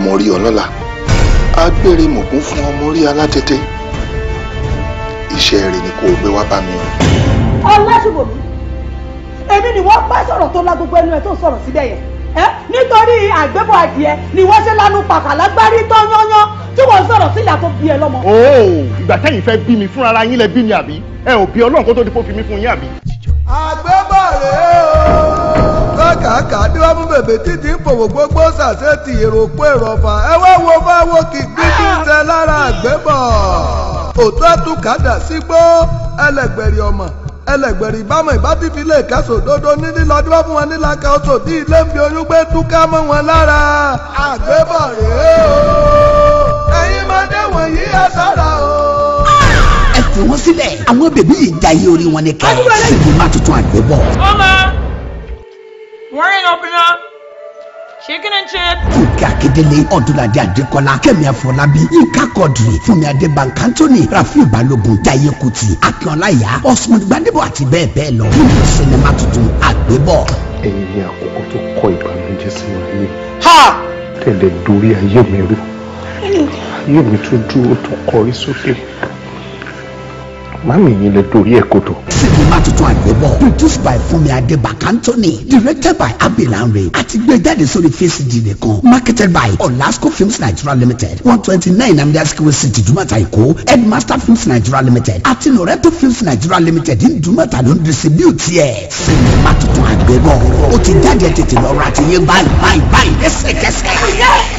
ọmọ orí ọlọ́lá, agbére mọ̀gún fún ọmọ orí alátètè. Iṣẹ́ rẹ̀ ni kò gbé wá bá mi o. Ọlásùbòmí, èmi ni wọ́n bá sọ̀rọ̀ tó la gbogbo ẹnu ẹ̀ tó sọ̀rọ̀ síbẹ̀ yẹn. Nítorí àgbébọ̀ adìẹ ni wọ́n ṣe lanu pàkàlágbárí tó yányán tí wọ́n sọ̀rọ̀ sí ìyá tó bí ẹ lọ́mọ. Ooo, ìgbà tẹ́yìn fẹ́ bí mi fúnra yín lẹ bí mi àbí? Ẹ ò bí Ọlọ́run kó tó di kó fi mí fún yín àbí? Àgbébọ̀ rèé o, kàkàkà tí wọ́n mú bèbè títí ń fòwò gbogbo ṣàṣetì èrò pé èrò ọ̀fà ẹ wá wo fáwọn kì í gbígbí tẹ lára àgbébọ̀. Òtún àtúkàdà sígbó ẹlẹgbẹ̀rì ọmọ ẹlẹgbẹ̀rì ìbámu ìbátìfì lè kẹ́sọ̀ dodo nílí lọ́dún wọ́n fún wọn nílá ká oṣù tí ilé ń fi oyún gbé túká mọ́ wọn lára. Àgbébọ̀ rèé o, ẹ̀yin máa dé wọ̀nyí ẹ sára o. Ẹ fi wọn sílẹ̀, àwọn bèbí yìí jayé orí wọn ni kẹ́. Sinimá tuntun Àgbébọ̀. Mama, we're opener. Chicken and chips. Fúnkẹ́ Akíndélé, Ọdúnladé Adékọ́lá, Kẹ́mi Àfọlábí, Yínká Quadri, Fúnmi Adébánkẹ́ Anthony, Rafiu Balógun, Jaiye Kuti, Akínọláyà, Osmond Gbadebo àti bẹ́ẹ̀ bẹ́ẹ̀ lọ. Nínú sinimá tuntun Àgbébọ̀. Ẹ̀yin ni àkókò tó kọ ìbànújẹ́ sínú ayé. Tẹ̀lé dorí ayé mi rú. Ayé mi tó dúró tó kọrí sókè. Mami yín lè dorí ẹ̀ kodò. Sinimá tuntun Àgbébọ̀, produced by Fúnmi Adébánkẹ́ Anthony, directed by Abilanre, àti gbé jáde sórí VCD nìkan, marketed by Olasco Films Nigeria Limited, 129 Nnamdi Azikiwe Street, Ìdúmọ̀tà, Èkó. Headmaster Films Nigeria Limited àti Loreto Films Nigeria Limited ní Ìdúmọ̀tà ló ń distribute ẹ̀. Sinimá tuntun Àgbébọ̀, ó ti jáde, tètè lọ ra ti yé báyìí báyìí báyìí lẹ́sẹ̀kẹsẹ̀.